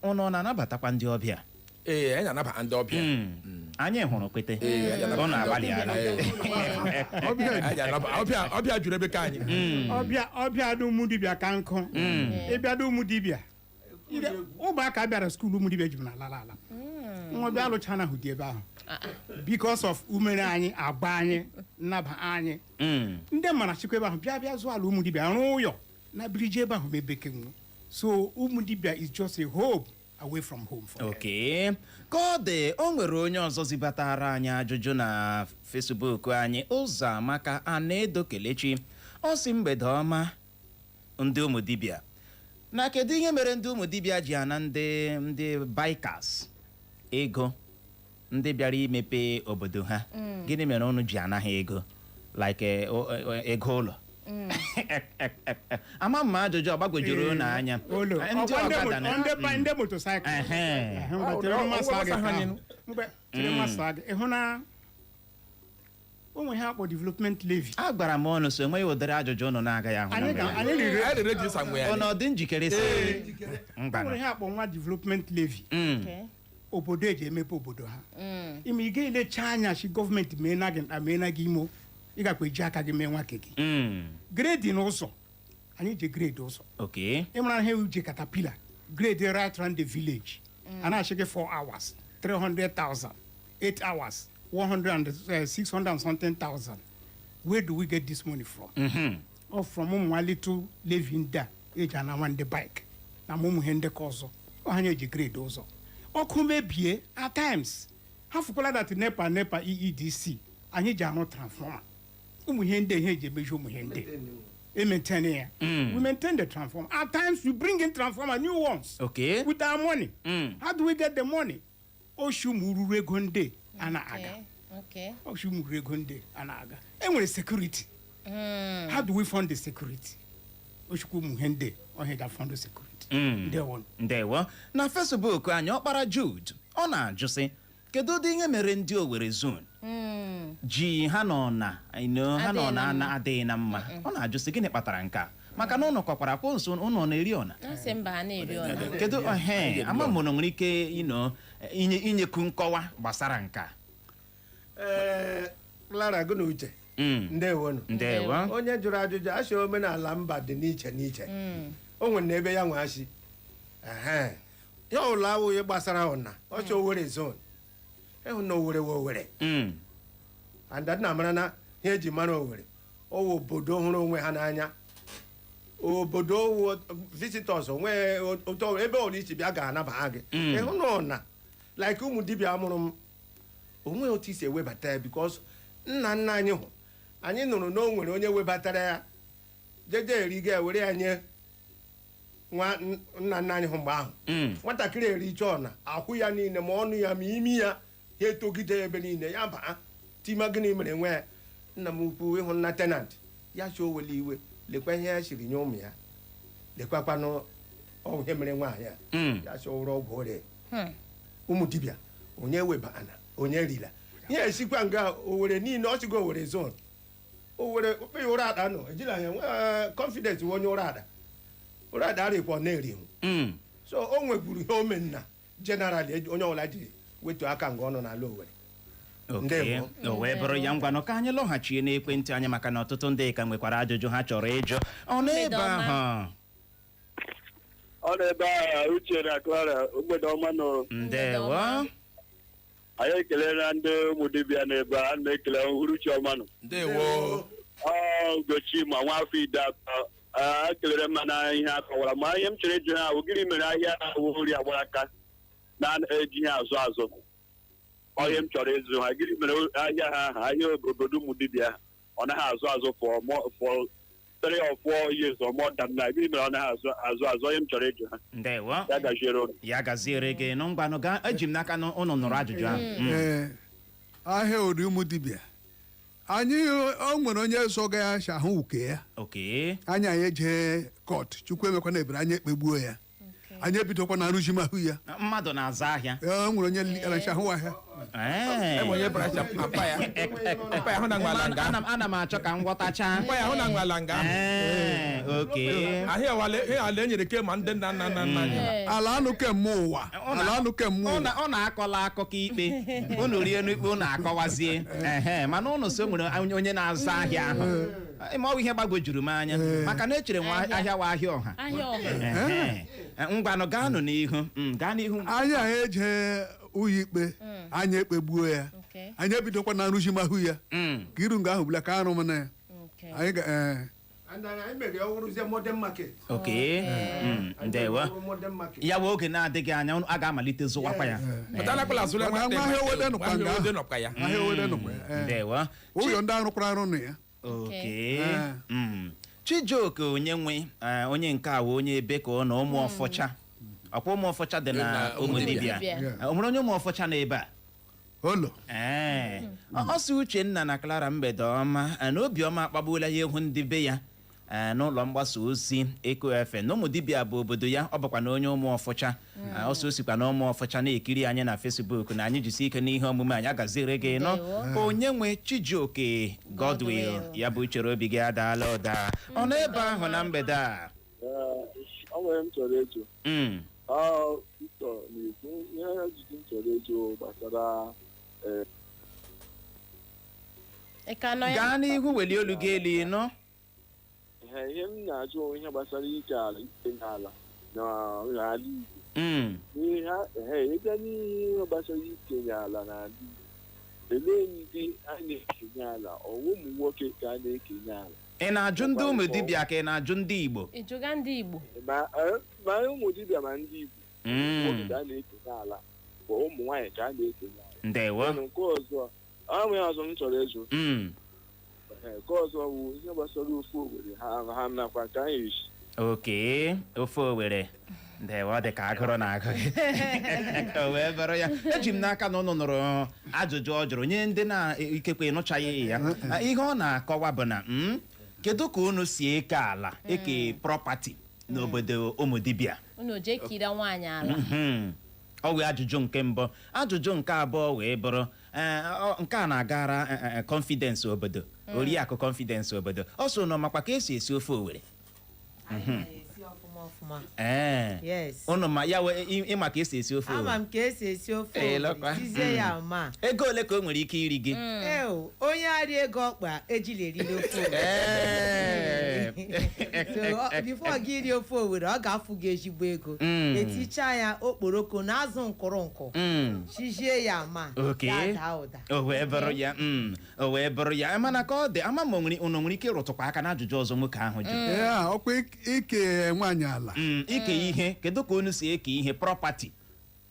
Ụnụ na-anabatakwa ndị ọbịa? Ee, anyị na-anabata ndị ọbịa. Anyị hụrụ kwete. Ee, anyị anabata Ụnụ ndị ọbịa. agbalịala. Ee. Ọbịa Anyị ọbịa juru ebe ka anyị. Ọbịa, ọbịa dị ụmụ dibịa ka nkụ. Ịbịa dị ụmụ dibịa, ụmụaka bịara school ụmụ dibịa juru na ala ala nwa bịa alụcha na hụdị ebe ahụ because of umere anyị, agba anyị, nnaba anyị. Ndị mara chikwa ebe ahụ bịa bịa zụọ ala ụmụ dibịa, rụọ ụyọ na biriji ebe ahụ mebeke nwu. So ụmụ dibịa is just a hope away from home for them. Oke ka ọ dị, o nwere onye ọzọ zibatara anyị ajụjụ na Facebook anyị, Ụzọ Amaka Anaedo Kelechi. Ọ sị, mgbede ọma, ndị ụmụ dibịa, na kedu ihe mere ndị ụmụ dibịa ji ana ndị bikers ego, ndị bịara imepe obodo ha? Gịnị mere unu ji anaghị ego like ego ụlọ? Ama m ma ajụjụ ọ gbagwojuru unu anya. Olo Ndị ọkwa ndị ọkada ndị motorcycle. Ehe. Ngwa, chere Ọ- mmasị ọ- gị ọ- ka ọ- ahụ. Mgbe chere mmasị gị, ịhụ na o nwere ihe akpọ development levy. A gwara m ọnụ so enweghị ụdịrị ajụjụ ụnụ na-agaghị ahụ na Anyị ga mgbede. anyị riri. Anyị register nwe Ụnụ anyị. ọ dị njikere si O nwere ngwanụ. ihe akpọ nwa development levy. Obodo eji emepe obodo ha. Ime ị ga-elecha anya si gọọmenti mee na gị nta, mee na gị imo, ị gakwa eji aka gị mee nwa ke gị. Grade n'ụzọ, anyị ji grade ụzọ. Ịmara ihe uche caterpillar grade right round the village, a na-achị gị 4 hours 300,000, 8 hours 100 and 600 and something thousand. Where do we get this money from? Or from ụmụ nwa little levy ndị a eji anawa ndị bike na ma ụmụ ihe ndị ka ọzọ ọ ha eji grade ụzọ. Ọkụ mebie, at times ha fụkwala that NEPA EEDC anyị ji arụ transformer, ụmụ ihe ndị ihe eji emeji ụmụ ihe ndị e maintain ya. We maintain the transformer. At times we bring in transformer, new ones, with our money. How do we get the money? Oshi ụmụ ruru ego ndị a na-aga. Oshi ụmụ ruru ego ndị a na-aga. E nwere security. How do we fund the security? Oshikwa ụmụ ihe ndị ọhịa ga fund the security. Ndewo. Ndewo. Na Facebook anyị, Ọkpara Jude, ọ na-ajụ sị, kedu ụdị ihe mere ndị Owerri Zone ji ha nọ na you know, ha nọ Adịghị na na na adịghị na mma? Ọ na-ajụ sị, gịnị kpatara nke a? Maka na ụnụ kọkwara kwa nso ụnụ na-eri ọna. Asị mba, ha na-eri ọna. Kedu ehe ama m na nwere ike inye inyekwu nkọwa gbasara nke a? Ee, Clara, gụ na Uche. Ndewonu. Ndewo. Onye jụrụ ajụjụ asị omenala mba dị n'iche n'iche. O nwere na ebe ya nwe asị ehe ya ụlọ awụghị gbasara ọna ọchị Owerri Zone, ịhụ na Owerri wụ Owerri. And na mara na ihe eji mara Owerri, ọwụ obodo hụrụ onwe ha n'anya, obodo wụ visitors onwe otu ebe ọbụla isi bịa ga-anaba gị. Ịhụ na ọna like ụmụ dibịa mụrụ m onwe otu isi ewebata ya, because nna nna anyị hụ anyị nụrụ na o nwere onye webatara ya jeje eriga ya were ya nye nwa nna nna anyị hụ mgbe ahụ. Nwatakịrị ericha ọna, akwụ ya niile, ma ọnụ ya ma imi ya, ya etogide ebe niile, ya baa tima. Gịnị mere nwe ya? Nna m ukwu, ịhụ nna tenant ya chi o wele iwe, lekwa ihe ya siri nye ụmụ ya, lekwakwanụ ọ ihe mere nwaanyị a. Ya chi ụrụ ọgwụ ọrịa. Ụmụ dibịa onye webana onye rila ihe esikwa nga Owere niile, ọ chịgo Owere Zone, Owere okpe ụra ada nọ ejila ya nwee confidence onye ụra ada, ụra ada arịkwa ọ na-erihu. So o nwegburu ihe omenna generally onye ọbụla ji wetu aka nga ọ nọ n'ala Owere. Ndewo. O wee bụrụ ya. Ngwanụ, ka anyị lọghachie n'ekwentị anyị, maka na ọtụtụ ndị ka nwekwara ajụjụ ha chọrọ ịjụ. Ọ n'ebe Mgbede ọma. ahụ. Ọ na-ebe a, Uche na Clara, mgbede ọma nọ. Ndewo. Ọma. Anyị ekelela ndị ụmụ dibịa n'ebe a. Ana m ekele uhuruchi ọma nọ. Ndewo. Ọ Ugochi ma nwa afọ ide atọ ekelere m na ihe a kọwara ma ihe m chere ịjụ ha bụ, gịnị mere ahịa awụ nri agbara aka na-eji ihe azụ azụ? Ọ ihe m chọrọ ịzụ ha, gịnị mere ahịa ha ahụ, ahịa obodo ụmụ dibịa, ọ naghị azụ azụ for 3 or 4 years or more than that? Gịnị mere ọ naghị azụ azụ azụ? Ihe m chọrọ ịjụ ha. Ndewo. Ya gaziere unu. Ya gaziere gị nụ. Ngwanụ, gaa, eji m n'aka na ụnụ nụrụ ajụjụ ahụ. Ee, ahịa ori ụmụ dibịa anyị, o nwere onye soga ya si ahụ uke ya. Anyị eje court, Chukwu emekwana ebere, anyị ekpegbuo ya, anyị ebidokwa na arụzimahụ ya. Mmadụ na-aza ahịa. Ee, o nwere onye aracha ahụ ahịa. Ee. Enwe onye bara acha mpa ya. Mpa ya hụ na nwala nga. Ana m achọ ka m ghọtachaa. Mpa ya hụ na nwala nga. Ee, okay. Ahịa wale ihe ala e nyere ke ma ndị nna nna nna nna anyị. Ala anụ kemgbe ụwa. Ala anụ kemgbe Ọ ụwa. ọ na-akọla akụkọ ikpe unu rie n'ikpe unu akọwazie, ehe, mana unu so nwere onye na-azụ ahịa ahụ. Ma ọ bụ ihe gbagwojuru m anya maka na echere nwa ahịa wa ahịa ọha. Ahịa ọha. Ehe. Ngwanụ, gaanụ n'ihu. Gaa n'ihu. Anyị a eje ụlọ ikpe, anyị ekpegbuo ya. Anyị ebidokwa na nrụzimahụ ya ka iru nga ahụ bụla ka arụ m na ya. Anyị ga ee. And then anyị mere ya ọ wụrụzie modern market. Okay. Ndewo. Anyị mere ya ọ wụrụ modern market. Ya bụ oge na-adịghị anya a ga-amalite zụwakwa ya. Pụta na kpala azụla. Mana nwa ahịa owede nọkwa nwa nga ahịa ahụ. owede nọkwa ya. Ahịa owede nọkwa ya, ee. Ndewo. Ụyọ ndị arụkwara arụ nọ ya. Okay. Ee. Chijioke onye nwe onye nke a wụ onye ebe ka ọ na ụmụ ọfọcha, ọkwa ụmụ ọfọcha dị na Na Ụmụdibịa. Ụmụdibịa. O nwere onye ụmụ ọfọcha na ebe a? Olo. Ee. Ọ sị, Uchenna na Clara, mgbede ọma. Na obiọma akpagbuola ya ịhụ ndị be ya n'ụlọ mgbasa ozi Eko FM na Ụmụdibịa bụ obodo ya. Ọ bụkwa na onye ụmụ ọfọcha. Ọ sị o sikwa na ụmụ ọfọcha na-ekiri anyị na Facebook, na anyị jisi ike n'ihe omume anyị agaziri gị nọ. Ndewo. Onye nwe Chijioke Godwill. Godwill. Ya bụ uchere obi gị adaala ụda. Ọ nọ ebe ahụ na mgbede a? Ọ nwere m chọrọ ịjụ. Ọ Victor na-ekwu. Ihe ajụjụ m chọrọ ịjụ gbasara Ị ka nọ ya? Gaa n'ihu, welie olu gị elu, ịnụ. Ihe m na-ajụ, ihe gbasara ike ala, ike ala na n'ala Igbo. N'ihe ịbịa n'ihe gbasara ikenye ala n'ala Igbo, elee ndị a na-ekenye ala? Ọwụ ụmụ nwoke ka a na-ekenye ala? Ị na-ajụ ndị ụmụ dibịa ka ị na-ajụ ndị Igbo? Ị jụga ndị Igbo? Ma ụmụ dibịa ma ndị Igbo, ụmụ nwoke ka a na-ekenye ala bụ ụmụ nwaanyị ka a na-ekenye ala? Ndewo. Nke ọzọ, ọ nwere ọzọ m chọrọ ịjụ. Nke ọzọ bụ ihe gbasara ofe Owere ha nakwa ka anyị esi. Okay, ofe Owere. Ndewo, ọ dị ka agụrụ na agụ gị. O wee bụrụ ya, eji m n'aka na ụnụ nụrụ ajụjụ ọ jụrụ nye ndị na-ikekwe ịnụchaghị ya. Ihe ọ na-akọwa bụ na kedu ka unu si eke ala, eke property n'obodo ụmụ dibịa? Unu jee kiri nwaanyị ala? Ọ wee ajụjụ nke mbụ. Ajụjụ nke abụọ wee bụrụ nke a na-agara confidence obodo, oriakụ confidence obodo. Ọ so nọ makwa ka esi esi ofe Owere. Anyị na-esi ọfụma ọfụma. Ee. Yes. Ụnụ ma ya wee ịma ka esi esi ofe Ama Owere? m ka esi esi ofe Ee, Owere, lọkwa. sizie ya ma. Ego ole ka o nwere ike iri gị? Eo, onye arị ego ọkpa ejila eriri ofe Owere. So before gị rie ofe Owere, ọ ga-afụ gị ezigbo ego. Etichaa ya okporoko na azụ nkụrụ nkụ. Sizie ya ma. Ya daa ụda. O wee bụrụ ya, o wee bụrụ ya. Mana ka ọ dị, ama m onwere unu nwere ike ịrụtụkwa aka n'ajụjụ ọzọ nwoke ahụ jụrụ. Ya ọkwa ike nwaanyị ala. Ike ihe, kedu ka unu si eke ihe, property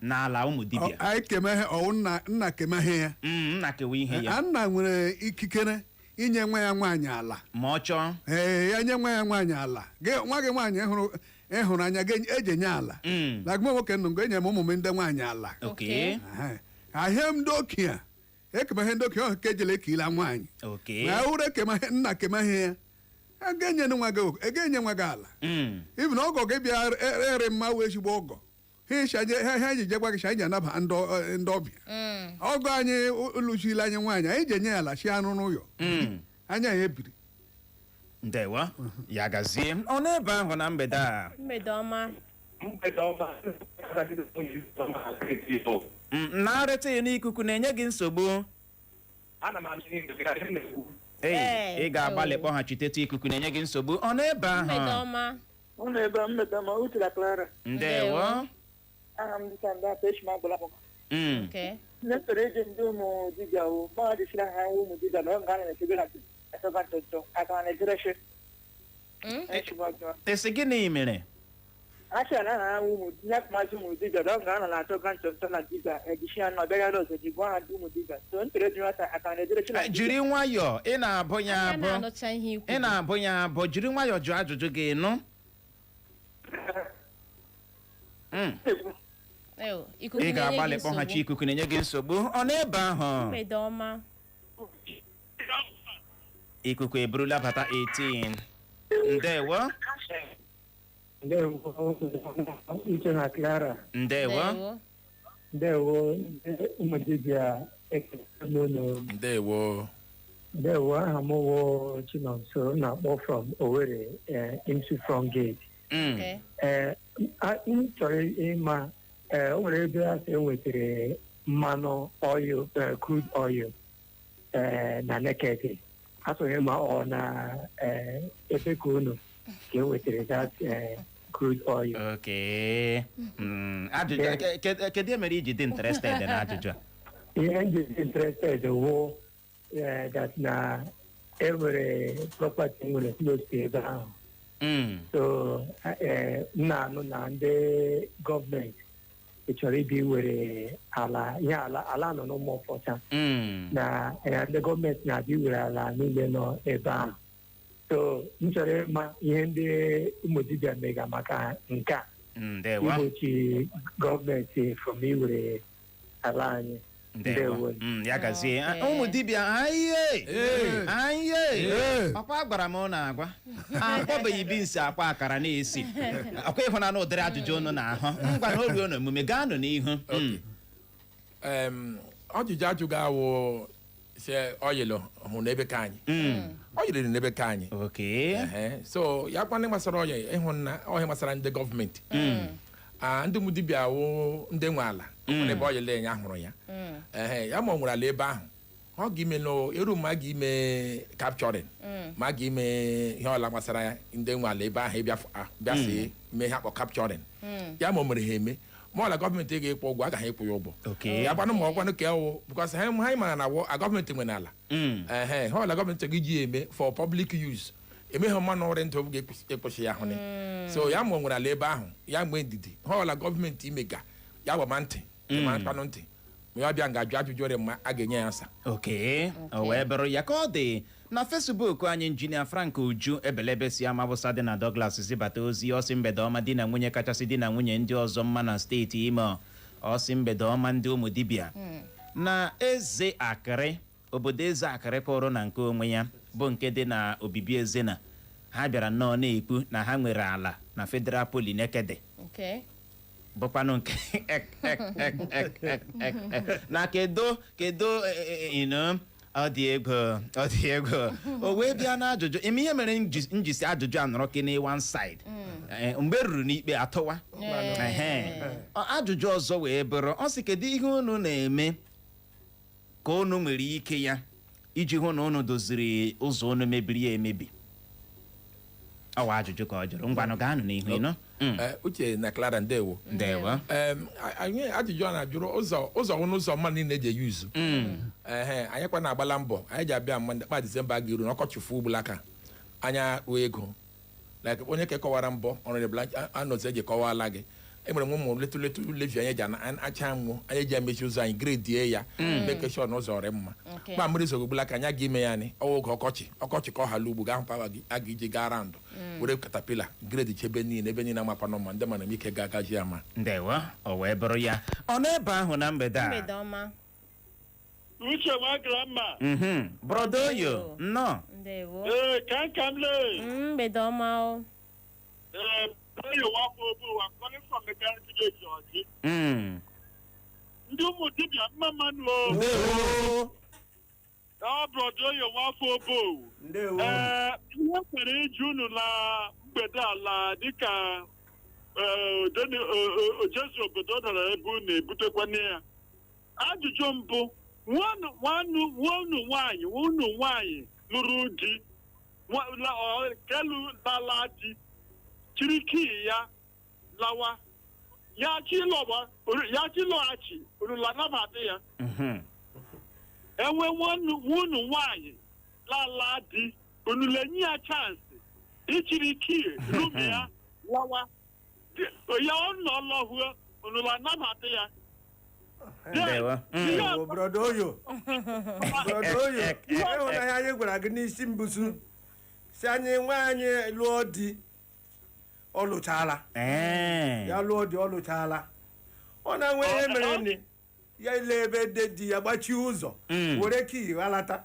n'ala ụmụ dibịa? Anyị kemeghe ọwụ nna, nna kemeghe ya. Nna kewa ihe ya. A nna nwere ikikere inye nwa ya nwaanyị ala. Ma ọ chọọ. Ee, ya nye nwa ya nwaanyị ala. Gị nwa gị nwaanyị hụrụ ịhụrụ anya gị eji enye ala. Na gụmụ nwoke nụ ngo enye m ụmụ m ndị nwaanyị ala. Ahịa m ndị okenye ekemeghe, ndị okenye ọhụ ka ejele ekila nwaanyị. Ma ewuru ekemeghe, nna kemeghe ya, a ga-enye nwa gị, a ga-enye nwa gị ala. Ibi na ọgọ gị bịa ere mma wee ezigbo ọgọ ha ịshaje ha ha ji jegwa gị sha anyị ji anaba ndị ọbịa. Ọgọ anyị lụchila anyị nwaanyị, anyị ji enye ya ala chi anụ n'ụyọ anya ya ebiri. Ndewo, ya gazie. Ọ n'ebe ahụ na mgbede a? Mgbede ọma. Mgbede ọma. Na-arịta ya n'ikuku na-enye gị nsogbu. Ana m anụ ihe na-ekwu. Ei, ị ga-agbalị kpọghachitetụ, ikuku na-enye gị nsogbu. Ọ n'ebe Mgbede ahụ? ọma. Ụlọ ebe a, mgbede ọma, Uche na Clara. Ndewo. Aha m dịka ndị afọ echi ma gwara m. Okay. Nne m chọrọ iji ndị ụmụ dibịa wụ ma dịsịra ha wụ ụmụ dibịa na ọ ga na-echebe ha echebe ntọntọ aka na ejere shi. Echi ma gwara. Esi gịnị mere? A sị na ha wụ ụmụ nye akụmasị ụmụ dibịa na ọ ga na achọga ntọntọ na dibịa ejisi ya na ọbịa ọzọ ji gwa ha ndị ụmụ dibịa. So m chọrọ eji nwata aka na ejere shi na Eh, jiri nwayọọ, ị na-abụ ya Anya abụ. na-anụcha ihe ikwu. Ị na-abụ ya abụ, jiri nwayọọ jụọ ajụjụ gị nụ. Ew, ikuku Ị na-enye gị ga-agbalị nsogbu. kpọghachi, ikuku na-enye gị nsogbu. Ọ n'ebe ahụ? Mgbede ọma. Ikuku eburula bata 18. Ndewo. Ndewo, Uche na Clara. Ndewo. Ndewo ndị ụmụ dibịa, ekele m unu. Ndewo. Ndewo, aha m wụ Chinonso, m na-akpọ from Owerri, Imsu Front Gate. Okay. Ee, m chọrọ ịma, o nwere ebe a sị enwetara mmanụ oil, crude oil, na Nekede. Achọghị ịma ọ na ebe ka unu ka enwetara that crude oil. Okay. Ajụjụ kedu ihe mere iji dị interested na ajụjụ a? Ihe m ji dị interested wụ that na enwere property nwere close to ebe ahụ. So m na-anụ na ndị gọọmenti chọrọ ịbịa iwere ala, ihe ala nọ n'Ụmụọfọcha, na ndị gọọmenti na-abịa iwere ala niile nọ ebe ahụ. So m chọrọ ịma ihe ndị ụmụ dibịa mega maka nke a, Ndewo. igbochi gọọmenti from iwere ala anyị. Ndewo. Ya gazie. Ụmụ dibịa anyị, anyị ọkwa gwara m na agwa akpọbeghị beans akwa akara na-esi ọkwa ịhụnanya ụdịrị ajụjụ unu na-ahụ. Ngwa na o ruo n'omume, gaanụ n'ihu. Ọjụjụ ajụghị awụ si oil hụ n'ebe ka anyị, oil dị n'ebe ka anyị. So ya kwa ndị gbasara oil, ịhụ na ọhịa gbasara ndị gọọmenti. Ah, ndị ụmụ dibịa wụ ndị nwe ala. Ọ nwere ebe oil ya hụrụ ya. Ehe, ya ma ọ nwere ala ebe ahụ, ọ ga-ime no eru ma a ga-ime capturing, ma a ga-ime ihe ọla gbasara ya. Ndị nwe ala ebe ahụ ịbịa bịa si mee ihe akpọ capturing ya, ma o mere ha eme, ma ọla gọọmenti ga-ekwu ụgwọ, agaghị ịkwụ ya ụgwọ. Ya gbanụ ma ọgwanụ ka ewu, because ha mara na wụ a gọọmenti nwere ala. Ehe, ha ọla gọọmenti ga-eji eme for public use, emeghe mmanụ ọrị ndụ ga-ekwesị ya hụne. So ya ma o nwere ala ebe ahụ, ya nwee ndidi, ha ọla gọọmenti imega ya gbama ntị ma mkpanụ ntị, ma ya bịa nga ajụ ajụjụ ọrịa mma, a ga-enye ya asa. Okay, o wee bụrụ ya ka ọ dị na Facebook anyị. Injinia Frank Uju Ebelebe si Amawụsa dị na Douglas zibata ozi. Ọsị, mgbede ọma, di na nwunye kachasị di na nwunye ndị ọzọ mma na steeti Imo. Ọsị, mgbede ọma, ndị ụmụ dibịa na eze akịrị obodo eze akịrị kụrụ na nke onwe ya bụ nke dị na obibi ezena. Ha bịara nnọọ na-ekwu na ha nwere ala na Federal Poly Nekede, bụkwanụ nke ek ek ek ek ek ek ek na kedo kedo ino. Ọ dị ego, ọ dị ego. O wee bịa na ajụjụ ime ihe mere njisi ajụjụ a nọrọ kene one side. Mgbe ruru n'ikpe atụwa. Ehe. Ajụjụ ọzọ wee bụrụ, ọ sị, kedu ihe unu na-eme ka unu nwere ike ya iji hụ na unu doziri ụzọ unu mebiri ya emebi? Ọwa ajụjụ ka ọ jụrụ. Ngwanụ, gaanụ n'ihu ịnụ. Uche na Clara, ndewo. Ndewo. Anyị ajụjụ a na-ajụrụ ụzọ, ụzọ wụ n'ụzọ mmadụ niile eji eyuzu. Ehe, anyị kwa na-agbala mbọ anyị ji abịa mma kpa Disemba ga-eru na ọkọchị fụ ugbulaka anya ruo ego, like onye ke kọwara mbọ ọrịrị bla anọzi eji kọwala gị. Enwere m ụmụ letu letu levi anyị ji acha nwụ, anyị ji emechi ụzọ anyị, gredie ya, make sure na ụzọ rị mma. Kpa mmiri zoro ugbulaka anyị aga ime ya ni ọwa oge ọkọchị, ọkọchị ka ọ hala ugbo ga ahụ a ga-iji gaa round were caterpillar grade chebe niile ebe niile amakwanụ ma ndị mara m ike ga-agaji ama. Ndewo. O wee bụrụ ya, ọ n'ebe ahụ na mgbede a. Mgbede ọma. Uche nwa grandma. Brother Oyo, nnọọ. Ndewo. Ee, ka nka m lee. Mgbede ọma o. Ee, Oyo Nwafọ Obu, I'm calling from Mechanic Village, Ọjị. Ndị ụmụ dibịa, mma mmanụ o. Ndewo. Ọ brother Oyo Nwafọ Obu. Ndewo. Ee, ihe m kwere iji unu na mgbede ala dịka ojezu obodo dara ebe unu ebutekwana ya. Ajụjụ mbụ, nwanụ nwaanyị lụrụ di kelu lala di chiri kii ya lawa ya chi lọwa ya chi lọghachi orula nabata ya. Enwe nwunu nwaanyị lala di, unu lenye ya chance ichiri kii room ya lawa ya ọ nọ lọhuo, unu la nabata ya? Ndewo. Ndewo, brother Oyo. Brother Oyo, ịhụnanya anyị gwara gị n'isi mbusu si anyị nwaanyị lụọ di, ọ lụchaala. Ya lụọ di, ọ lụchaala, ọ na-enwe ihe mere nne ya ile ebe dị di ya gbachie ụzọ were kii ghalata.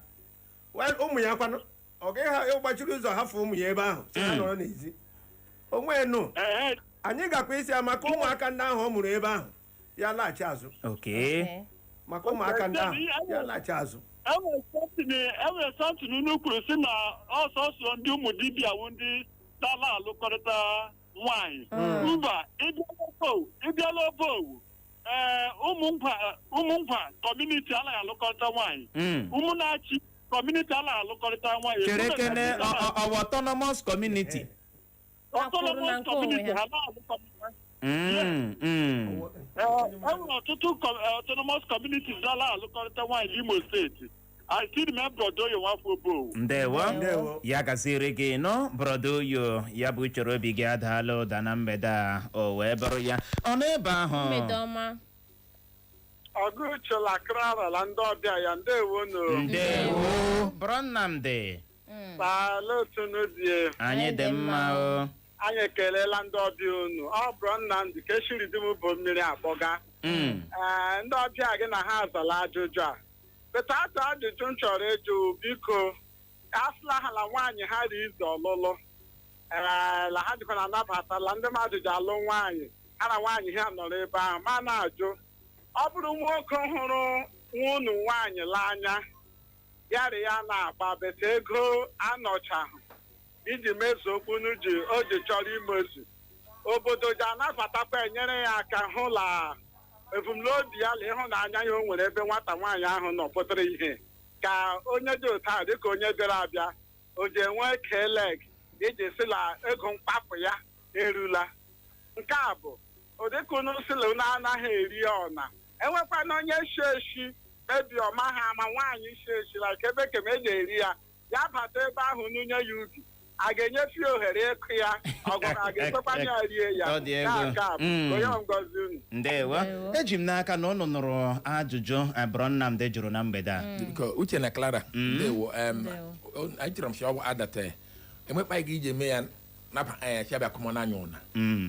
Ụmụ ya kwanụ, ọ gaghị gbachiri ụzọ hafụ ụmụ ya ebe ahụ si ha nọrọ n'ezi onwe nụ. Anyị gakwa isi ya maka ụmụaka ndị ahụ ọ mụrụ ebe ahụ. Ya laghachi azụ. Okay. Maka ụmụaka ndị ahụ, ya laghachi azụ. Enwere something unu kwuru si na ọsọsọ ndị ụmụ dibịa wụ ndị dala alụkọrịta nwaanyị. Mba, ịbịala Obowu, ee, ụmụ nkwa community anaghị alụkọrịta nwaanyị. Ụmụnnachi community anaghị alụkọrịta nwaanyị. Chere kene, ọwa autonomous community? Autonomous community ha na-alụkọrịta. Ee, enwere ọtụtụ autonomous communities dala alụkọrịta nwaanyị n'Imo Steeti. I still remember Odoyo Nwafọ Obowu. Ndewo. Ndewo. Ya gaziere gị nọ, brother Oyo. Ya bụ uchoro obi gị adaala ụda na mgbede a. O wee bụrụ ya, ọ nọ ebe ahụ. Mgbede ọma. Ọgụchela krarala ndị ọbịa ya, ndewonu. Ndewo, bro Nnamdị. Palotunu die. Anyị dị mma o. Anyị ekelela ndị ọbịa unu. Ọ bụrụ Nnamdị ka eshiri di m bụ mmiri akpọga. Ee, ndị ọbịa gị na ha azala ajụjụ a beta atụ ajụjụ m chọrọ ịjụ, biko, asịla ha na nwaanyị ha ri izu ọlụlụ, ee, la ha jikwa na anabatala ndị mmadụ ji alụ nwaanyị ha na nwaanyị ha nọrọ ebe ahụ, ma na-ajụ, ọ bụrụ nwoke hụrụ nwa unu nwaanyị l'anya, yarị ya na-agba bete ego anọchahụ iji mezuo okwu unu ji o ji chọrọ imezu, obodo ji anabatakwa, enyere ya aka hụ la ebumnobi ya na ịhụnanya ya o nwere ebe nwata nwaanyị ahụ nọ pụtara ihe, ka onye dị otu a dịka onye bịara abịa o ji enwe keleg iji sị na ego mkpapụ ya erula? Nke a bụ ụdịka unu sị na unu anaghị eri ọna, enwekwana onye shi eshi mebi ọma ha ama nwaanyị shi eshi like ebe kem eji eri ya, ya bata ebe ahụ n'unye ya ubi, a ga-enyefe ya ohere ịkụ ya ọgụ, a ga-ekwekwana ya rie ya? Ọ dị egwu. Ya nke a bụ onye ngozi unu. Ndewo. Eji m n'aka na unu nụrụ ajụjụ bro Nnamdị jụrụ na mgbede a. Biko, Uche na Clara, ndewo. Anyị chọrọ m si ọgwụ adate enwekpa gị iji eme ya naba anya si abịa kụmọ n'anya ụna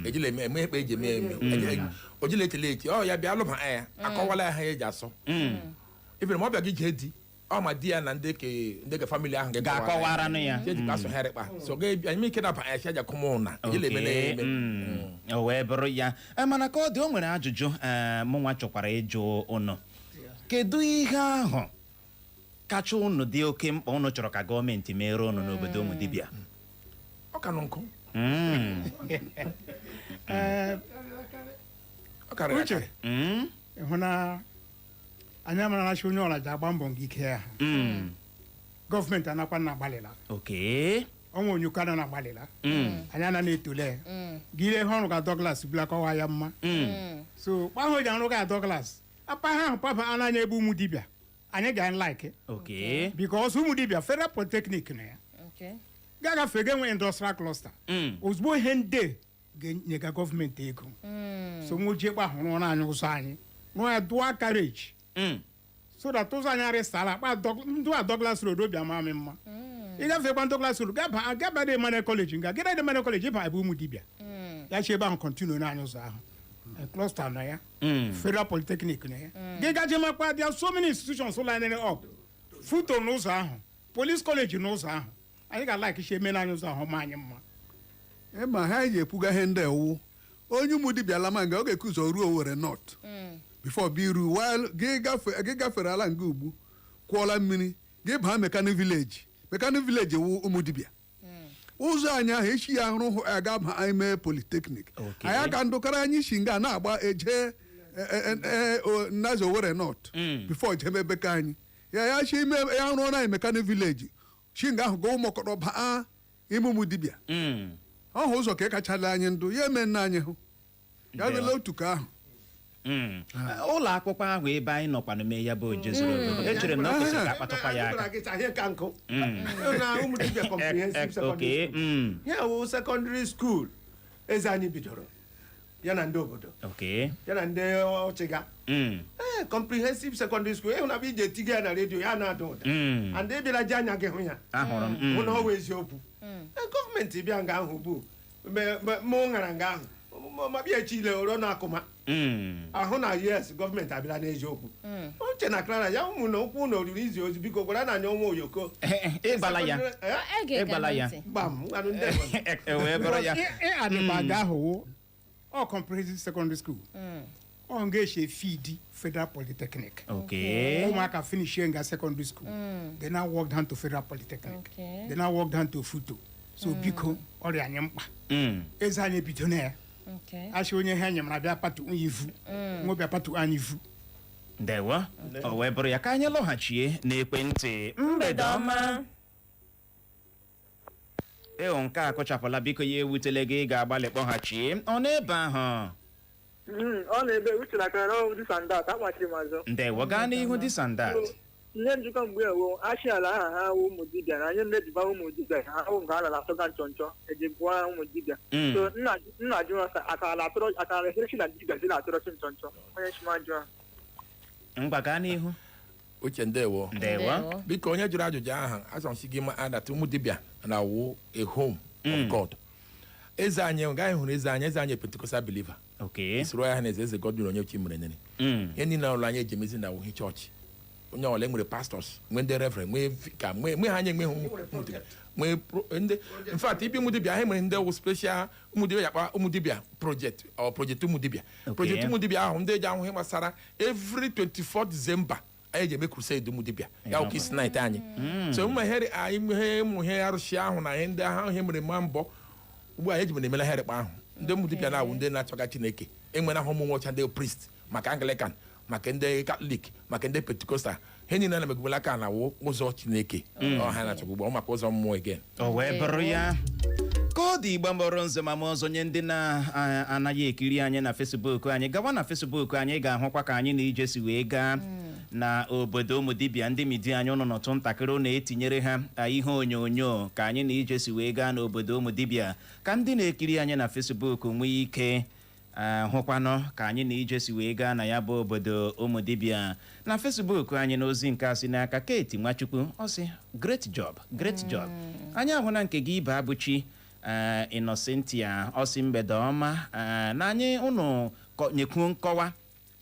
ejila eme eme ekpe eji eme eme ojila echele echi ọ ya bịa lụba anya akọwala ya ha ya eji asọ ifere ma ọ bịa gị jee di ọ ma di ya na ndị ke family ahụ Ga-akọwaranụ ya. si ejikwa asụ herịkpa so ga anyị ike naba anya si aja kụmọ ụna ejila eme na ya eme. O wee bụrụ ya. Mana ka ọ dị, o nwere ajụjụ mụnwa chọkwara ịjụ ụnụ. Kedu ihe ahụ kacha ụnụ dị oke mkpa ụnụ chọrọ ka gọọmenti meere ụnụ n'obodo ụmụ dibịa? Ọ ka nọ nkụ. Ee, Ọ karịrị Uche, akarị. Ị hụ na anyị amaralachi onye ọla ji agba mbọ nke ike ya. Gọọmenti anakwa na agbalịla. Ọnwa onyoko ana na-agbalịla. Anyị anaghị etole ya. Gị ile ihe ọrụ ga Douglas bụla kọwa ya mma. So kpa ahụ ji arụ ga Douglas apa ha ahụ papa anaghị ebe ụmụ dibịa anyị ga like because ụmụ dibịa Federal Polytechnic na ya ga-agafe ga enwe industrial cluster. Ozugbo ihe ndị ga-enyega gọọmenti ego so nwojie kpa hụrụ ọrụ anyị, ụzọ anyị rụọ ya dual carriage so that ụzọ anyị arịsala akpa ndụ a Douglas Road obi ama m mma. Ịgafekwa Douglas Road gaba gaba dị Emmanuel College, nga gịda dị Emmanuel College ịba ebe ụmụ dibịa ya chi ebe ahụ continue n'anya ụzọ ahụ. Cluster nọ ya, Federal Polytechnic nọ ya, gị gaje makwa there are so many institutions lining up, FUTO n'ụzọ ahụ, Police College n'ụzọ ahụ. Anyị ga-alike isi eme n'anya ụzọ ahụ ma anyị mma. Ịma ha anyị ji ekwuga ihe ndị ewu onye ụmụ dibịa lama nga ọ ga-eku ụzọ ruo Owerri North before bi iru while gị gị gafere ala nga ugbu kwụọla mmiri gị baa Mechanic Village. Mechanic Village wu ụmụ dibịa ụzọ anyị ahụ echi ya hụrụ aga ba ime polytechnic. Anyị aka ndụkara anyị si nga na-agba eje Nnazi Owerri North before jebe ebe ka anyị ya ya chi ime ya rụọ na Mechanic Village chi nga ahụ ga ụmụkọrọ baa ime ụmụ dibịa. Ọhụ ụzọ ka ị kachala anyị ndụ ya eme nna anyị hụ ya dịla otu ka ahụ. Ụlọ akwụkwọ ahụ ebe anyị nọkwanụ mee ya bụ oje zuru obodo, echere m na ọ kwesịrị ka akpatụkwa ya aka. Ihe ka nkụ na ụmụ dibịa comprehensive secondary school. Ya wụ secondary school eze anyị bidoro ya na ndị obodo ya na ndị ọchịga. Ee, comprehensive secondary school ịhụ na bụ ije etiga ya na redio ya na-ada ụda and ị bịara ji anya gị hụ ya Ahụrụ m. hụ na ọ wụ eziokwu. Ee, gọọmenti bịa nga ahụ ugbu mụ ṅara nga ahụ ma bịa echile oro na akụma ahụ na yes, gọọmenti abịala n'eziokwu. Uche na Clara ya ụmụ na okwu na oriri izi ozi, biko gwara na anyị ọnwa oyoko. Ịgbala ya. Ịgbala ya. Gbam ngwanụ ndị E wee bụrụ ya. Ị adịgba ahụ wụ ọ comprehensive secondary school. Ọ nga esi feed Federal Polytechnic. Ụmụaka finish nga secondary school, they now walk down to Federal Polytechnic. They now walk down to FUTO. So biko, ọrịa anyị mkpa. Eze anyị ebido na ya. Asị onye ha nyemara bịa patu onye ivu nwa bịa patu anyị ivu. Ndewo. O wee bụrụ ya, ka anyị lọghachie n'ekwentị. Mgbede ọma. Eo, nke a kụchapụla. Biko, ya ewutele gị, ị ga-agbalị kpọghachie. Ọ n'ebe ahụ? Ọ na-ebe uche na kara ọrụ this and that, akpachiri m azụ. Ndewo, gaa n'ihu, this and that. Ihe njikọ mgbe ewo achị ala aha ha wụ ụmụ dibịa na anyị mmejiba ụmụ dibịa ha hụ nke ala na-atọga nchọ nchọ eji bụọ ha ụmụ dibịa. So nna jụ ha akara atụrụ akara eherechi na dibịa si na-atụrọchi nchọ nchọ onye chima jụ ha. Ngwa, gaa n'ihu. Uche, ndewo. Ndewo. Biko, onye jụrụ ajụjụ ahụ, asọmsi gị ma adata ụmụ dibịa na wụ a home of God. Eze anyị gaghị hụrụ eze anyị, eze anyị Pentecostal believer. Soro ya na eze, eze Godwin onye chi mere nene. Ihe niile ụlọ anyị eji emezi na wuhi chọọchị, onye ọbụla enwere pastors, nwee ndị reverend, nwee vicar, nwee ha anyị enweghị ụmụ dibịa, nwee ndị, in fact, ibi ụmụ dibịa, anyị nwere ndị wụ special ụmụ dibịa, yakpa ụmụ dibịa project or project ụmụ dibịa. Project ụmụ dibịa ahụ, ndị eji ahụ ihe gbasara every 24 December anyị ji eme crusade ụmụ dibịa ya, wụ Kiss Night anyị. So ụmụ ihe anyị, ihe ụmụ ihe arụsị ahụ na ihe ndị ahụ, ihe mere ma mbọ ugbu a eji mere emela herịkpa ahụ. Ndị ụmụ dibịa na-awụ ndị na-achọga Chineke. Enwere ahụ ụmụ nwocha ndị priest, maka Anglican, maka ndị Katọlik, maka ndị Pentecostal, ihe niile na-emegbula aka na wụ ụzọ Chineke. Ọ ha na-achọgbu ugbu a, ọ maka ụzọ mmụọ again. O wee bụrụ ya, ka ọ dị. Igba mbọrọ nze ma ọzọ nye ndị na-anaghị ekiri anyị na Facebook anyị, gawa na Facebook anyị, ga-ahụkwa ka anyị na ije si wee gaa na obodo ụmụ dibịa. Ndị media anyị, ụnụ nọtụ ntakịrị, ụnụ etinyere ha ihe onyonyo ka anyị na ije si wee gaa n'obodo ụmụ dibịa, ka ndị na-ekiri anyị na Facebook nwee ike hụkwanụ ka anyị na ije si wee gaa na ya bụ obodo ụmụ dibịa na Facebook anyị. N'ozi nke a si n'aka Kate Nwachukwu, ọ sị, "Great job, great job." Anyị ahụla nke gị. Ibe abụchi Innocentia, ọ sị, "Mgbede ọma." Na anyị ụnụ nyekwuo nkọwa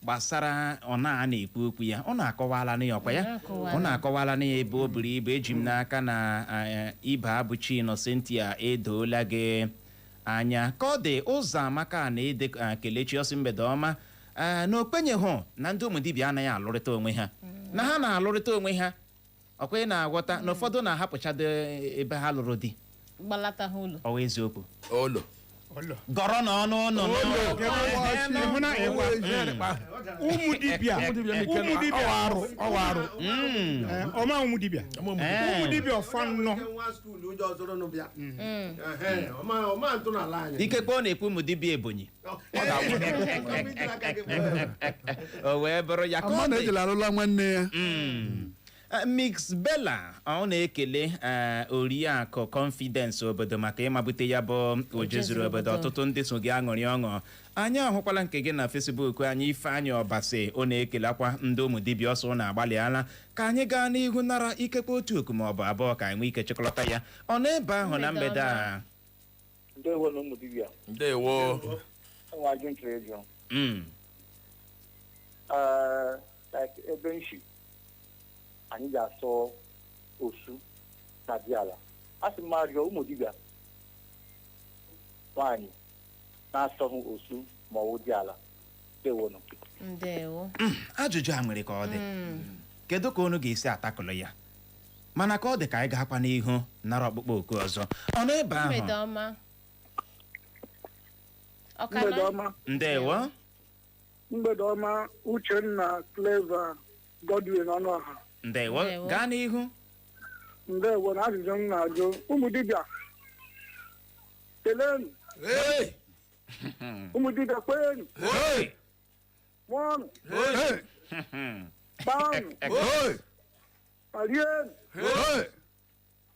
gbasara ọ na a na-ekwu okwu ya, ọ na-akọwala ya, ọkwa ya. Ọ ọ na-akọwala ya ebe o buru ibu. Eji m n'aka na ibe abụchi Innocentia edoola gị anya. Ka ọ dị, ụzọ amaka na-ede Kelechi, ọsị, "Mgbede ọma." Na okpenyeghụ na ndị ụmụ dibịa anaghị alụrịta onwe ha, na ha na-alụrịta onwe ha. Ọkwa ị na-aghọta na ụfọdụ na-ahapụchado ebe ha lụrụ di Gbalata ha ụlọ. Ọwa eziokwu? Olo. Gọrọ n'ọnụ ụnụ. Ịhụ na ịgwa ụmụ dibịa, ụmụ dibịa arụ ọwa arụ. Ọma ụmụ dibịa, ụmụ dibịa ọfọ nnọ. Nwa school ụjọ zụrụ nụ bịa. Ehe, ọma ntọala anyị. Ikekwe ọ na-ekwu ụmụ dibịa Ebonyi. O wee bụrụ ya, ka Ama ọ na dị. ejela arụla nwanne ya. Mix Bella, ọ na-ekele Oriakụ Confidence obodo maka ịmabute ya bụ oje zuru obodo. Ọtụtụ ndị so gị aṅụrị ọṅụ. Anyị ahụkwala nke gị na Facebook anyị. Ifeanyị Ọbasi, ọ na-ekelakwa ndị ụmụ dibịa, ọsọ na-agbalịala. Ka anyị gaa n'ihu nara ikekwe otu oku ma ọ bụ abụọ, ka anyị nwee ike chịkọlọta ya. Ọ n'ebe ahụ na mgbede a? Ndewo na ụmụ dibịa. Ndewo. Enwe ajụ ntụrụ ịjụ. Ee, like ebe nshi anyị ga-asọ osu na diala, a sị m arịọ ụmụ dibịa nwaanyị na-asọghị osu ma ọ bụ diala. Ndewonụ. Ndewo. Ajụjụ a nwere ka ọ dị. Kedu ka unu ga-esi atakụlụ ya? Mana ka ọ dị, ka anyị ga-akwa n'ihu nara ọkpụkpọ oku ọzọ. Ọ n'ebe ahụ? Mgbede ọma. Ọka Mgbede nọ? ọma. Ndewo. Mgbede ọma, Uchenna Clever Godwin Ọnụọha. Ndewo. Ndewo. Gaa n'ihu. Ndewo. Na ajụjụ m na-ajụ, ụmụ dibịa kelenu. Hey! Ụmụ dibịa kwenu. Hey! Mụọnụ. Hey! Gbaanụ. Hey! Ma rienu. Hey!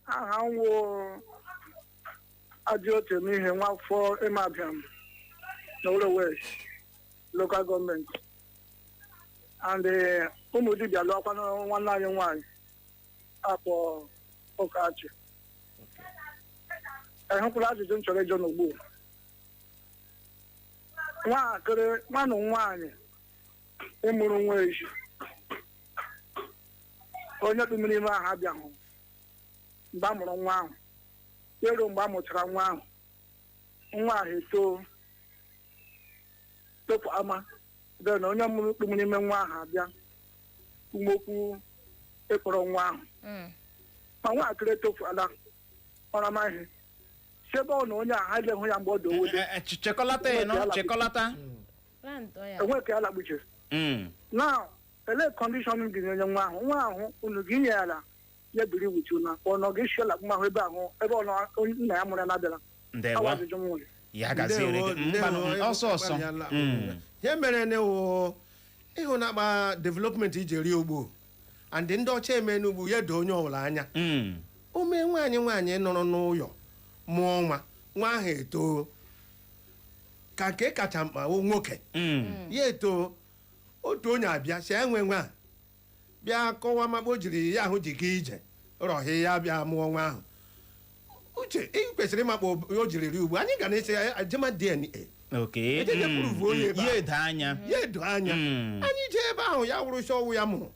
Aha m wụ Ajiochemihe nwafọ Ịmabịam na Owerri West Local Government, and ụmụ dibịa lụọkwana nwanne anyị nwaanyị akpọ Ụkachi. Ehụkwala ajụjụ m chọrọ ịjụ n'ugbu nwaakịrị nwanụ nwaanyị ịmụrụ nwa eji onye kpumiri ime ahụ abịahụ mgbe a mụrụ nwa ahụ, ero mgbe a mụchara nwa ahụ, nwa ahụ etoo topụ ama. Then onye mụrụ kpụmụ n'ime nwa ahụ abịa kwumokwu ịkpọrọ nwa ahụ. Ma nwatakịrị etofuola, ọ amaghị si ebe ọ na onye a ha hụ ya mgbe ọ dị owude. Chekọlata ịnụ, chekọlata. Enwe ka ya lakpuchiri. Now, ele condition gị nye nwa ahụ, nwa ahụ unu gị nye ya ala ya biri wutu na ọ nọ gị shi lakpu ahụ ebe ahụ ebe ọ nọ nna ya mụrụ ya na-abịara. Ndewo. Awa ajụjụ m nwere. Ya gaziere gị. Mkpanụ ọsọ ọsọ. Ihe mere na wụ ịhụ na akpa development iji rie ugbo and ndị ọcha eme n'ugbo ya doo onye ọbụla anya. Ume nwaanyị nwaanyị nọrọ n'ụyọ mụọ nwa, nwa ahụ etoo ka nke kacha mkpa wụ nwoke ya etoo, otu onye abịa si enwe nwa a, bịa kọwaa makpa o jiri ya ahụ ji gaa ije rọhị ya bịa mụọ nwa ahụ. Uche, ị kwesịrị ịmakpa o jiri rie ugbo, anyị ga na-ese ya jema DNA. Ejeje prove onye ebe Ya ahụ. edo anya. Ya edo anya. Anyị jee ebe ahụ ya wụrụ isi ọwụ ya mụrụ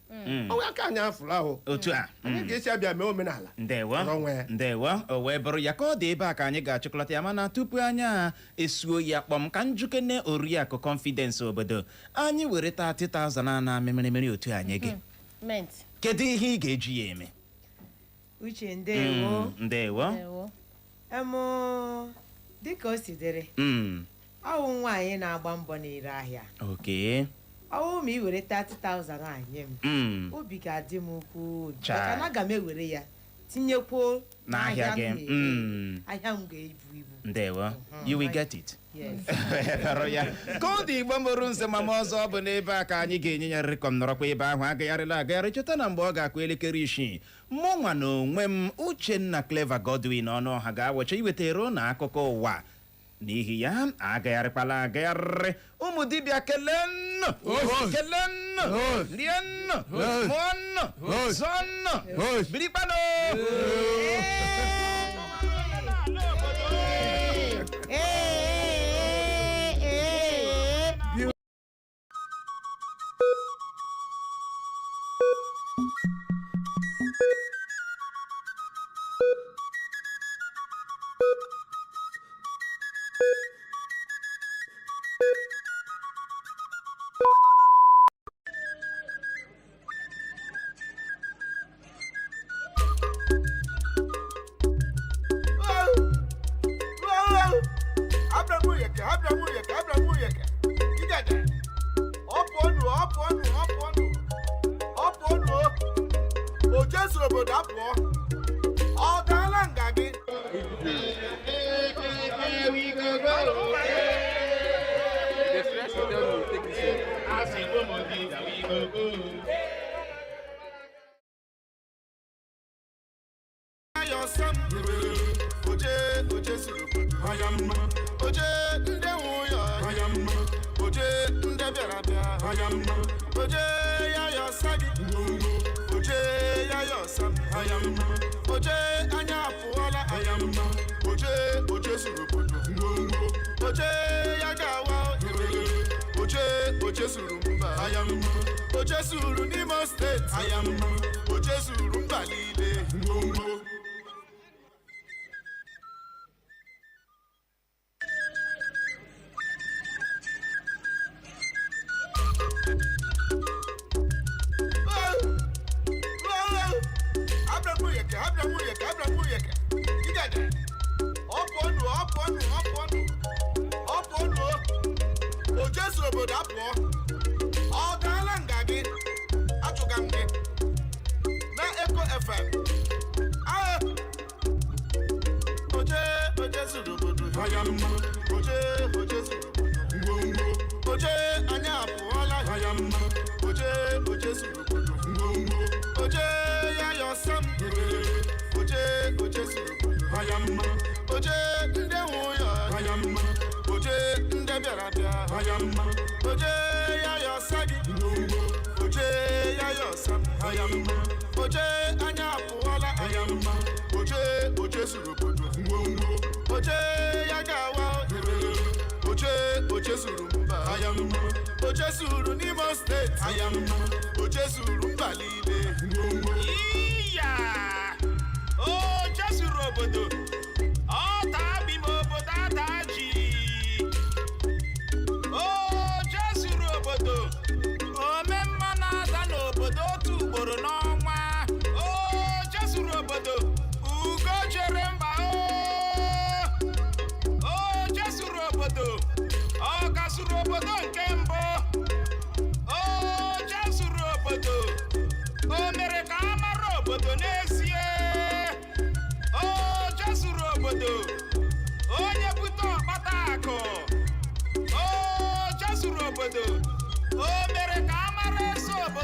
ọwụ aka anyị afụrụ ahụ. Otu a. Anyị ga-esi abịa mee omenala. Ndewo. Nọrọ onwe ya. Ndewo. O wee bụrụ ya ka ọ dị ebe a ka anyị ga-achịkọlata ya, mana tupu anya esuo ya kpọm, ka njukene Oriakụ Confidence obodo anyị were 30,000 a na mịrịmịrị otu anyị gị. Mint. Kedu ihe ị ga-eji ya eme? Uche, ndewo. Ndewo. Ndewo. Emụ dịka o si dịrị, ọwụ nwaanyị na-agba mbọ n'ire ahịa. Ọwụ ma ị were 30,000 a nye m, obi ga-adị m ukwuu maka na aga m ewere ya tinyekwuo n'ahịa m gị. na-ere. Ahịa m ga-ebu ibu. Ndewo. You will get it. Yes. Hụrụ ya ka ọ dị. Igbo mụrụ nze mama ọzọ, ọ bụ n'ebe a ka anyị ga-enye ya rịkọm. Nọrọkwa ebe ahụ, agagharịla agagharị. Cheta na mgbe ọ ga-akụ elekere 6, mụ nwa na onwe m, Uchenna Clever Godwin ọnụ ọha, ga-awọcha iwetara ụnụ akụkọ ụwa. N'ihi ya, agagharịkwala agagharị. Ụmụ dibịa, kelennụ, kelennụ, riennụ, mụọnnụ, zọnnụ, birikpanụ. Ee, ee, ee. Oje zuru obodo apụọ, ọ daala nga gị. Oje oje zuru obodo, oje ndị nwe ụyọ, oje ndị bịara bịa, oje ya ya ọsa gị, oje ya ya ọsa m, oje anya apụọla, oje oje zuru obodo, oje ya ga-awa, oje oje zuru mba, oje zuru n'Imo Steeti, oje zuru mba niile. Oje zuru obodo apụọ, ọ daala nga gị. Achụga m gị na Eko FM. Agha! Oje oje zuru obodo, oje oje zuru obodo, oje anyị apụọla, oje oje zuru obodo, oje ya ya ọsọ m, oje oje zuru obodo, oje ndị nwe ụyọ, oje ndị bịara bịa, oje ya ya ọsa gị, oje ya ya ọsa m, oje anya apụọla, oje oje zuru obodo, oje ya ga-awa, oje oje zuru mba, oje zuru n'Imo Steeti, oje zuru mba niile. Iya! O jezuru obodo, ọ taa bim obodo ada ji. O jezuru obodo.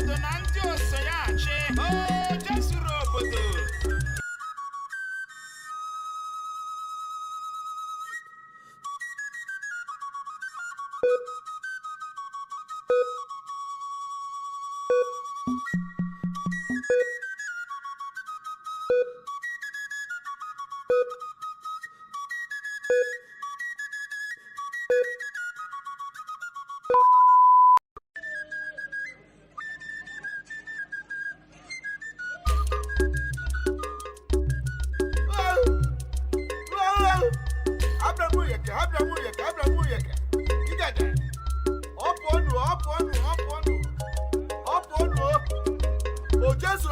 obodo na ndị oso ya achị. O jezuru obodo.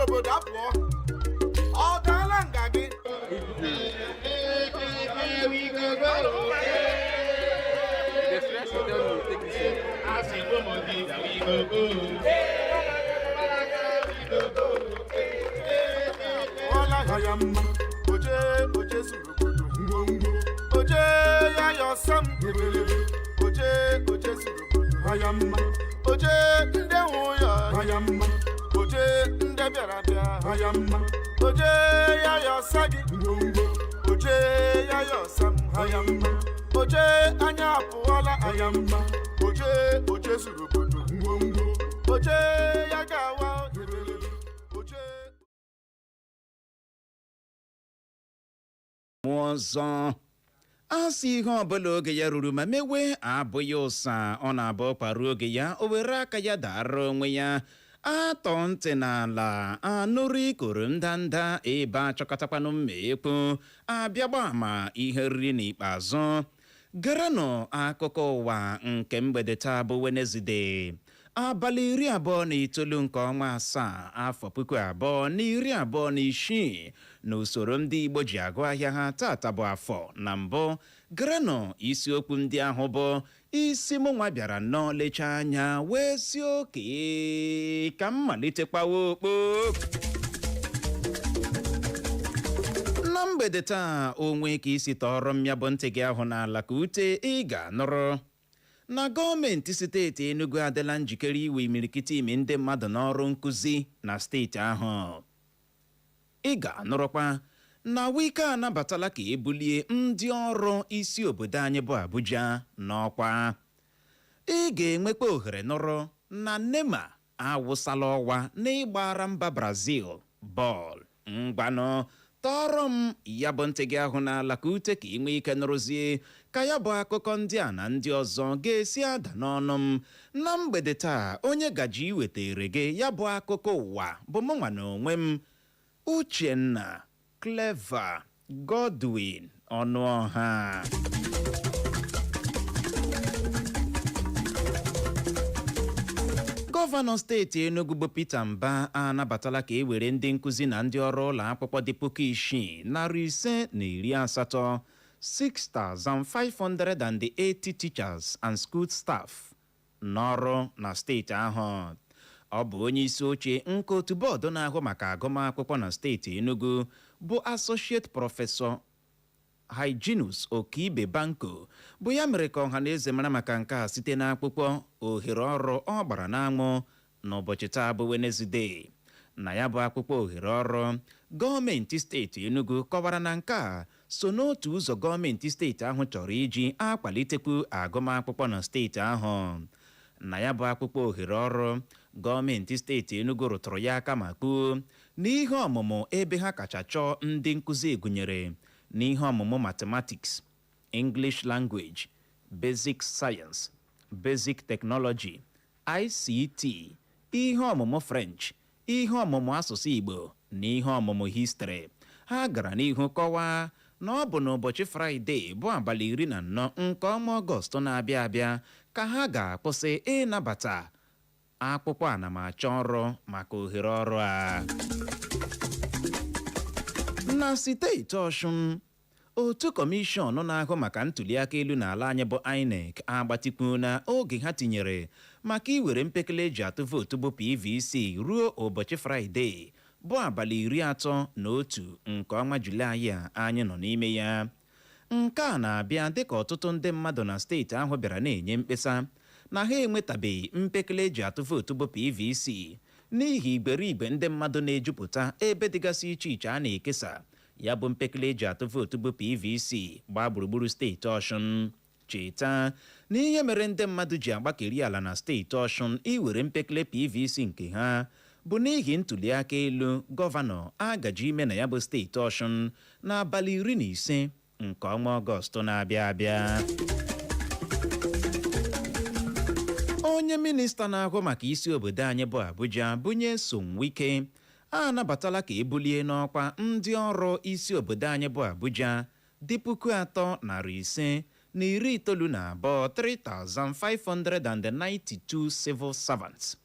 Obodo apụọ, ọ daala nga gị. Ọla ya mma, oje oje zuru obodo ngwongwo, oje ya ya ọsọ m ebelebe, oje oje zuru obodo ya mma, oje ndị nwe ya ya mma, oje ndị bịara bịa ya mma, oje ya ya ọsọ gị ngwongwo, oje ya ya ọsọ m ya mma, oje anya apụọla ya mma, oje oje zuru obodo ngwongwo, oje ya ga-awa ebelebe, oje. Mmụọ ọzọ a sị, ihe ọbụla oge ya ruru ma mewe abụghị ụsa. Ọ na-abụ kparuo oge ya, o were aka ya dara onwe ya. Atọ ntị n'ala anụrụ ikoro ndanda ebe achọkọtakwanụ mma ekwu abịagba ama ihe riri n'ikpeazụ. Garanụ akụkọ ụwa nke mgbede taa bụ Wenezde, abalị 29 nke ọnwa 7, afọ 2026, na usoro ndị Igbo ji agụ ahịa ha. Tata bụ afọ. Na mbụ, garanụ isiokwu ndị ahụ bụ isi. Mụ nwa bịara nnọọ lechaa anya wee si oke ka m malite kpawa okpo na mgbede taa. Onwe ka isi tọọrọ m ya bụ ntị gị ahụ n'ala ka ute, ị ga-anụrụ na gọọmenti steeti Enugu adịla njikere iwe imirikiti imi ndị mmadụ n'ọrụ nkụzi na steeti ahụ. Ị ga-anụrụkwa na Wike anabatala ka ebulie ndị ọrụ isi obodo anyị bụ Abuja n'ọkwa. Ị ga-enwekwa ohere nụrụ na Neymar awụsala ọwa n'ịgbara mba Brazil bọọlụ. Ngwanụ, tọọrọ m ya bụ ntị gị ahụ n'ala ka ute, ka ị nwee ike nụrụzie ka ya bụ akụkọ ndị a na ndị ọzọ ga-esi ada n'ọnụ m na mgbede taa. Onye gaji iwetere gị ya bụ akụkọ ụwa bụ mụnwa na onwe m, Uchenna Clever Godwin Ọnụọha. Gọvanọ steeti Enugu bụ Peter Mba anabatala ka e were ndị nkụzi na ndị ọrụ ụlọ akwụkwọ dị 6,580, 6580 teachers and school staff n'ọrụ na steeti ahụ. Ọ bụ onye isi oche nke otu bọọdụ na-ahụ maka agụmakwụkwọ na steeti Enugu bụ Associate Professor Hyginus Okibe Banko bụ ya mere ka ọha na eze mara maka nke a site n'akwụkwọ ohere ọrụ ọ gbara n'anwụ n'ụbọchị taa bụ Wenezde. Na ya bụ akwụkwọ ohere ọrụ, gọọmenti steeti Enugu kọwara na nke a so n'otu ụzọ gọọmenti steeti ahụ chọrọ iji akwalitekwu agụmakwụkwọ na steeti ahụ. Na ya bụ akwụkwọ ohere ọrụ, gọọmenti steeti Enugu rụtụrụ ya aka ma kwuo na ihe ọmụmụ ebe ha kacha chọọ ndị nkụzi gụnyere n'ihe ọmụmụ mathematics, English language, basic science, basic technology, ICT, ihe ọmụmụ French, ihe ọmụmụ asụsụ Igbo na ihe ọmụmụ history. Ha gara n'ihu kọwaa na ọ bụ n'ụbọchị Fraịde bụ abalị 14 nke ọnwa Ọgọst na-abịa abịa ka ha ga-akwụsị ịnabata akwụkwọ anamachọ ọrụ maka ohere ọrụ a. Na steeti Ọshụn, otu kọmishọn na-ahụ maka ntụliaka elu n'ala anyị bụ INEC agbatikwu na oge ha tinyere maka iwere mpekele eji atụ vootu bụ PVC ruo ụbọchị Fraịde bụ abalị 31 nke ọnwa Julaị a anyị nọ n'ime ya. Nke a na-abịa dịka ọtụtụ ndị mmadụ na steeti ahụ bịara na-enye mkpesa na ha enwetabeghị mpekele eji atụ vootu bụ PVC. n'ihi iberibe ndị mmadụ na-ejupụta ebe dịgasị iche iche a na-ekesa ya bụ mpekele eji atụ vootu bụ PVC gbaa gburugburu steeti Ọshụn. Cheta na ihe mere ndị mmadụ ji agbakeri ala na steeti Ọshụn iwere mpekele PVC nke ha bụ n'ihi ntụliaka elu gọvanọ agaji ime na ya bụ steeti Ọshụn n'abalị 15 nke ọnwa Ọgọstụ na-abịa abịa. Onye minista na-ahụ maka isi obodo anyị bụ Abuja bụ Nyesom Wike anabatala ka ebulie n'ọkwa ndị ọrụ isi obodo anyị bụ Abuja dị 3,592, 3,592 civil servants.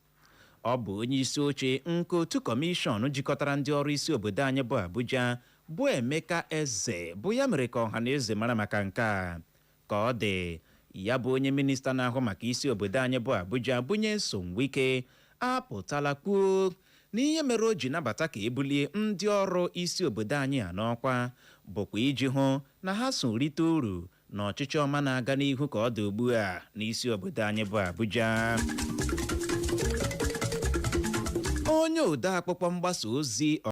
Ọ bụ onye isi oche nke otu kọmishọn jikọtara ndị ọrụ isi obodo anyị bụ Abuja bụ Emeka Eze bụ ya mere ka ọha na eze mara maka nke a. Ka ọ dị, ya bụ onye minista na-ahụ maka isi obodo anyị bụ Abuja bụ Nyesom Wike apụtala kwuo na ihe mere o ji nabata ka ebulie ndị ọrụ isi obodo anyị a n'ọkwa bụkwa iji hụ na ha so rite uru na ọchịchị ọma na-aga n'ihu ka ọ dị ugbu a n'isi obodo anyị bụ Abuja. Onye ode akwụkwọ mgbasa ozi